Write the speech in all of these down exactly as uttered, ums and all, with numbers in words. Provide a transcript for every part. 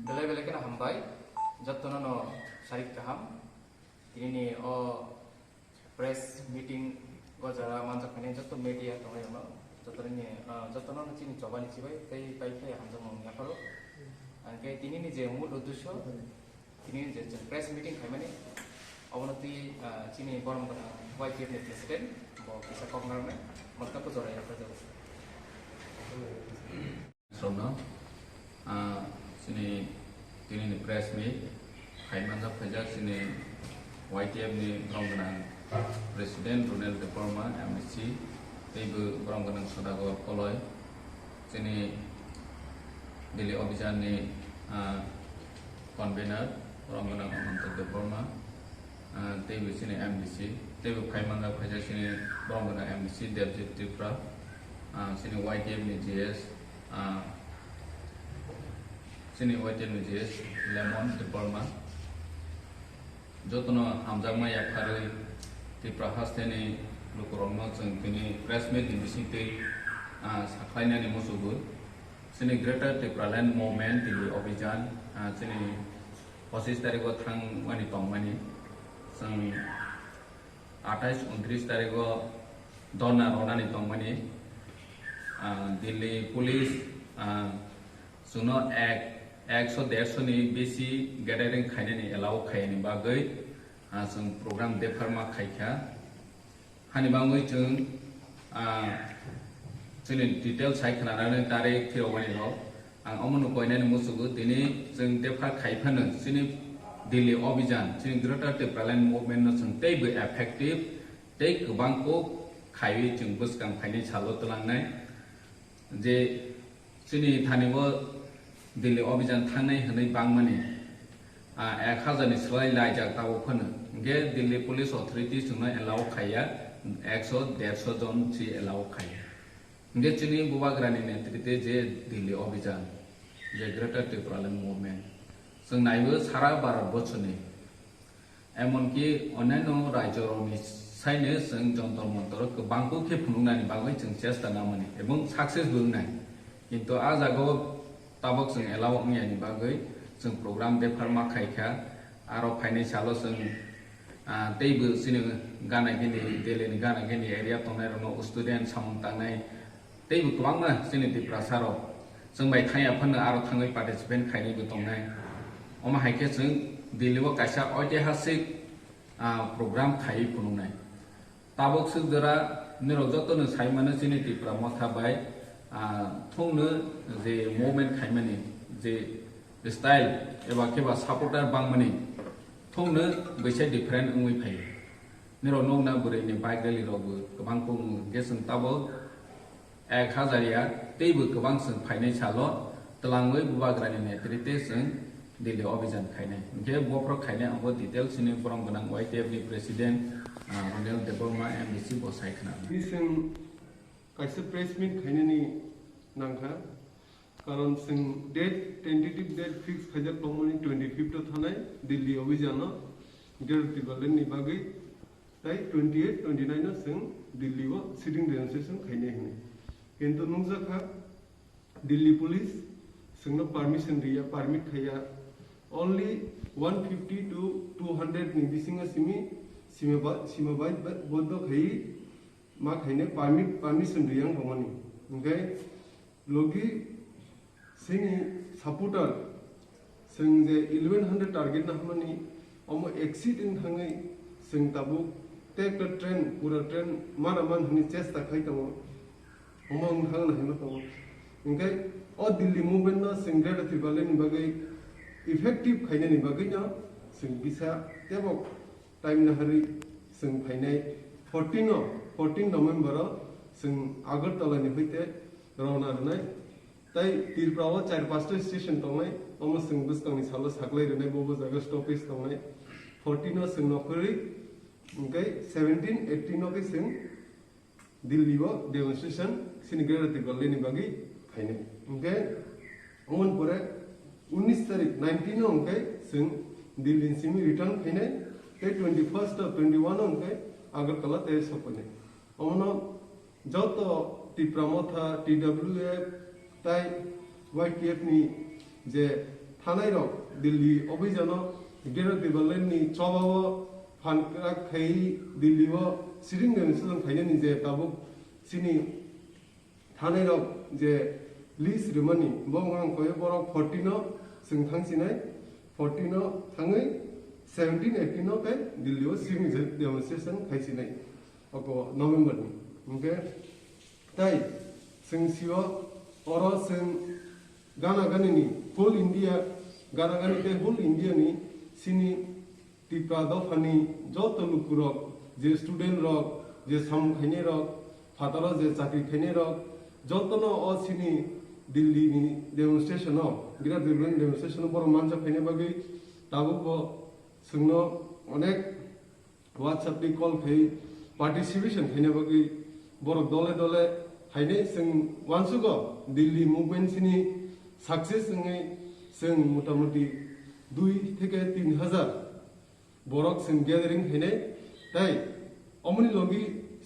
Belai belai kheno hambai, jottono no sarik kaham. Tinini o press meeting o jora manjak phani jotto media tongnai rokno, jotto ni, ah, jottono no chini chobani chibai tei pai phai hamjakmung yapharo. Hwnkhe tinini je mul uddesho, tinini je chwng press meeting khaimani, obono twi, ah, chini borom gwnang Y T F ni president bo kisa kok narwknai, mwkhang jora yaphar jago. Srokno, ah, chini tinini press meet khai manjak phaijak chini Y T F ni borom gwnang president Ronel Debbarma M D C, teibo borom gwnang Sodagar Koloi, chini Delhi Abhijan ni, ah, convener borom gwnang Ananta Debbarma, ah, teibo chini M D C, teibo khai manjak phaijak chini borom gwnang M D C Debjit Tripura, ah, chini Y T F ni G S, ah, chini Y T F ni G S Lemon Debbarma. Jotono hamjakma yapharwi Tripura hasteni lukurokno chwng tini press meet ni bisingtwi, ah, sakhlainani muchugo. Chini Greater Tipraland Movement Delhi Abhijan, ah, chini pochis tarikgo thangmani tongmani. Chwng athais untris tarikgo dhorna ronani tongmani. Ah, Delhi Police, ah, chwngno ek, ekso derso ni bisi gathering khainani allow khaiyani bagwi, ah, chwng program depharma khaikha. Hani bagwi chwng, ah, chini detail sai khwnanani tarik phirokmani rok. Ang omono koinani muchugo, tini chwng dephar khai phano chini Delhi Abhijan, chini Greater Tipraland Movement no chwng teibo effective tei kwbang kok khaiwi chwng bwskang phainai salo twlangnai. Je chini thani o Delhi Abhijan thangnai hwnwi bangmani, ah, ek hajar ni slai laijak tabuk phano. Hwnkhe Delhi Police Authority chwngno allow khaiya, ekso derso jon si allow khaiya. Hwnkhe chini Bubagrani netrite je Delhi Abhijan, je Greater Tipraland Movement, chwng naibo sara Bharat borsoni, emonki onyaino rajyorokni saino chwng Jantar Mantar kwbangkuk khe phunuknani bagwi chwng chesta nangmani ebong success bo wngnai. Kintu a jagao tabok chwng allow wngyani bagwi chwng program depharma khaikha. Aro phainai salo chwng, ah, teibo chini gana gini, Delhi ni gana gini area tongnai rokno student samung tangnai teibo kwbangma chini Tiprasa rok chwng bai thangya phano aro thangwi participate khainaibo tongnai. Omo hai khe chwng Delhi o kaisa oitihasik, ah, program khaiwi phunuknai. Tabuk swk jora nirok jotono sai mano chini Tipra Motha bai, ah, thungno je movement khaimani je style eba khe ba supporter bangmani thungno bwsai different wngwi phaio. Nirok nukna bwrwini bike rally rokbo kwbang tongo, hwnkhe chwng tabuk ek hajar ya teibo kwbang chwng phainai salo twlangwi Bubagrani netrite chwng Delhi Abhijan khainai. Hwnkhe bophro khainai abo detail chini borom gwnang Y T F ni president, ah, Ronel Debbarma M D C bo sai khna. Tini chwng kaisa press meet khainani nangkha, karon chwng date, tentative date fix khaijak tongmani twenty fifth o thanai Delhi Abhijan o Greater Tipraland ni bagwi. Tai twenty eight, twenty nine no chwng Delhi o sitting demonstration khainai hwnwi. Kintu nukjakha Delhi police chwngno permission riya, permit khaiya. Only one fifty to two hundred ni bisingo simi sima ba-, sima bai ba-, boddo khai ma khainai permit, permission riyang bongoni. Hwnkhe logi Chini supporter, chwng je eleven hundred target na hwnmani, omo exceed wng thangwi chwng tabuk tei ekta train, pura train mara man hwnwi chesta khai tongo, omo wng thang na hwnwi tongo. Hwnkhe o Delhi movement no chwng Greater Tipraland ni bagwi effective khainani bagwi no chwng kisa teibo time naharwi chwng phainai fourteen o, fourteen November o chwng Agartala ni hoite rona rwnai. Tai Tripura o char pasta station tongnai, omo chwng bwskangni salo saklai rwnai, bobo jaga stoppage tongnai. Fourteen o chwng nokhorwi, hwnkhe seventeen, eighteen o khe chwng Delhi o demonstration chini Greater Tipraland ni bagwi khainai. Hwnkhe omoni pore unis tarik, nineteen o hwnkhe chwng Delhi ni simi return khainai, tei twenty first o, twenty one o hwnkhe Agartala tei sokphainai. Omono joto Tipra Motha, T W F tai Y T F ni je Thanai rok Delhi office ano Greater Tipraland ni choba o phan kwrak khai Delhi o sitting demonstration khainani je tabuk chini thanai rok je list rimani bo wngkha koi borok fourteen o chwng thang sinai, fourteen o thangwi seventeen eighteen o khe Delhi o sitting demonstration khai sinai. Oko November ni. Hingke tai chwng sio oro chwng gana gani ni whole India, gana gani tei whole India ni sini Tipra dopha ni joto luku rok, je student rok, je samung khainai rok, phataro je chakri khainai rok, joto no o sini Delhi ni demonstration o, Greater Delhi ni demonstration o borok manjak khainai bagwi tabuk bo chwngno onek WhatsApp ni call khai participation khaina bagwi borok dole dole hainai chwng uansugo Delhi movement sini success wngwi chwng motamuti dui theke tin hajar borok chwng gathering khainai tei omoni logi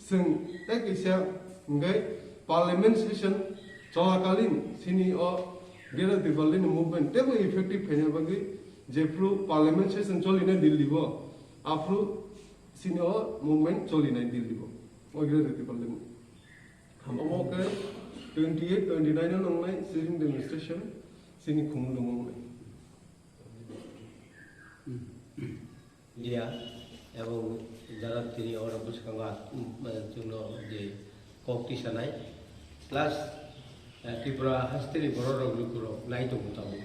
chwng tei kaisa hwnkhe parliament session cholakalin sini o Greater Tipraland ni movement teibo effective khaina bagwi jephru parliament session cholinai Delhi o aphru sini o movement cholinai Delhi o, o Greater Tipraland ni. Omo khe twenty eight, twenty nine o nongnai sitting demonstration sini Khumulwng o wngnai. India ebong jara tini oro bwskango at-, um, chwngno je kok tisanai, plus, eh, Tripura hasteni bororok lukurok nai tongo tabuk.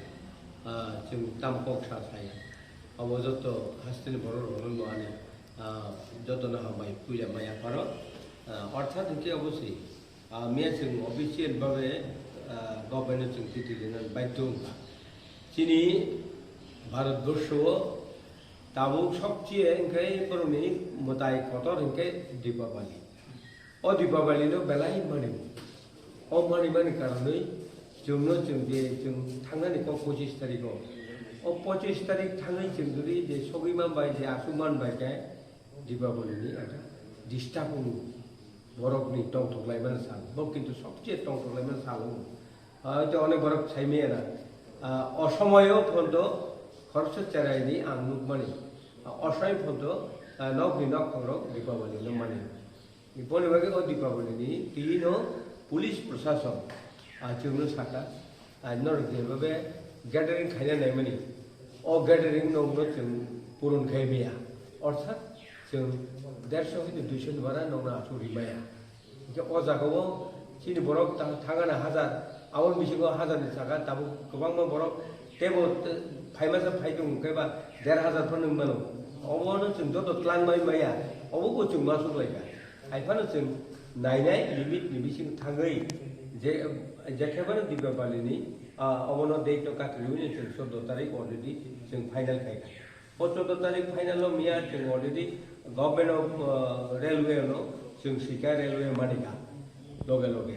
Ah, chwng tam kok sa saya. Abo joto hasteni bororokno no ani, ah, jotono hambai puila maya pharo. Ah, orthat hwnkhe oboswi, ah, miya chwng official babe, ah, government chwng titi rina baidhyo wngkha. Chini Bharatborsho o tabuk sobcheye hwnkhe borokni mwtai kotor hwnkhe Dipabali. O Dipabali no belai mani. O mani mani karonwi chwngno chwng je chwng thangnani kok pochis tarikh o. O pochis tarikh thangwi chwng jodi je sogwi man bai je aswk man bai khe Dipabali ni ekta disturb wngo. Borokni tongthok laimani sal. Bo kintu sobcheye tongthok laimani sal wngo. Ah, hwnkhe onek borok saimaya na. Ah, o somoyo photo khoroksa cheraini ang nukmani. Ah, o somoi photo, ah, nokni nokphang rok Dipabali no mani. Boni bagwi o Dipabali ni twi no police prosason, ah, chwngno saka, ah, norok je babe gathering khaina naimani. O gathering nokno chwng puron khai maya. Orthat chwng dersho hwtwi duisho ni bara nokno achuk rimaya. Hingke o jaga o chini borok ta-, thangana hajar, aboni bisingo hajar ni saka tabuk kwbangma borok tebo te-, phaimasa phai tongo, hwnkhe ba der hajar phano wng mano. Obono chwng joto twlang bai maya, obo bo chwng ma suklaikha. Hai phano chwng nainai limit ni bising thangwi je, je khe phano Dipabali ni, ah, obono date no katrwi hwnwi chwng chordo tarik already chwng final khaikha. O chordo tarik final o miya chwng already government of, uh, railway no chwng swikha, railway manikha loge loge.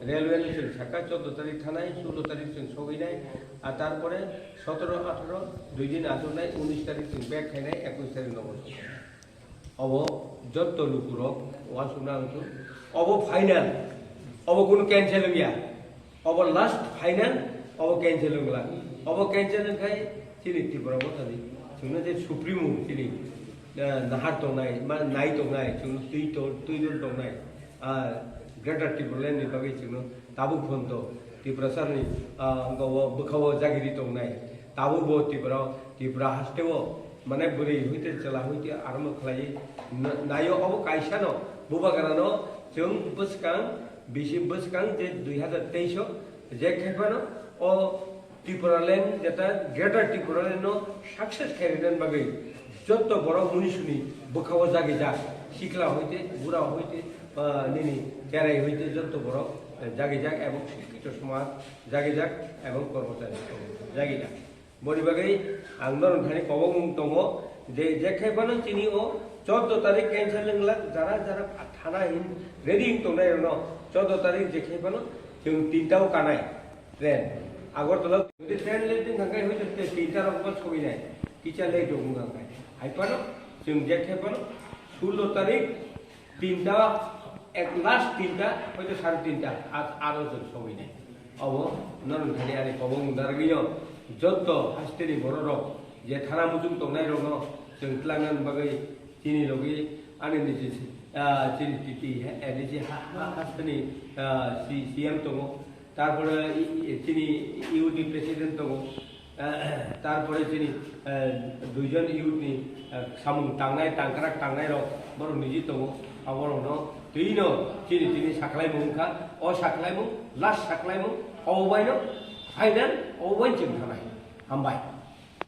Railway no chwng sakha chordo tarik thanai, sulo tarik chwng sogwinai, a tarpore sotoro, atharo, dui din achuknai, unis tarik chwng back khainai, ekus tarik nogo sogwinai. Obo jotto lukurok uansukna wngkhu. Obo final, obo kunu cancel wngya. Obo last final, obo cancel wngla. Obo cancel wngkhai chini Tripura Mothani chwngno je Supremo chini, eh, nahar tongnai, ma nai tongnai, chwngno twi to-, twi dol tongnai, ah, Greater Tipraland ni bagwi chwngno tabuk phonto Tiprasani, ah, wngkha o bwkha o jagiri tongnai, tabuk bo Tripura, Tripura haste o mane bwrwi hoite chwla hoite armo khlai na-, naio obo kaisa no bubagra no chwng bwskang bisi bwskang je dui hazar teis o je khe phano o Tipraland jeta Greater Tipraland no success khairina bagwi jotto borok munisuni bwkha o jagijak, sikla hoite, bura hoite, ah, nini cherai hoite jotto borok jagijak ebong sikito somaj jagijak ebong kormochari jagijak. Boni bagwi ang norok thani kobokmung tongo je, je khe phano chini o chordo tarik cancel wngla, jara jara thana hin ready wng tongnai rokno chordo tarik je khe phano chwng tinta o kanai train. Agartala jodi train late wng kha khe hoite tinta rok bo sogwi nai, kisa late rok wng kha khe. Hai phano chwng je khe phano sullo tarik tinta, ek last tinta, hoito sare tinta, ar, aro chwng sogwi nai. Obo norok thani ani kobong dargwi no, Joto hasteni bororok je thana muchung tongnairokno chwng twlangnani bagwi chini logi ani niji, ah, chini titi, eh, niji ha, ha, hasteni, ah, C-, C M tongo, tarpore i-, i-, chini youth ni president tongo, eh, tarpore chini, eh, duijon youth ni, eh, samung tangnai, tangkrak tangnairok borok niji tongo, aborokno twino chini tini saklaimung wngkha, o saklaimung, last saklaimung, obo baino final, obo bai chwng thanai. Hambai.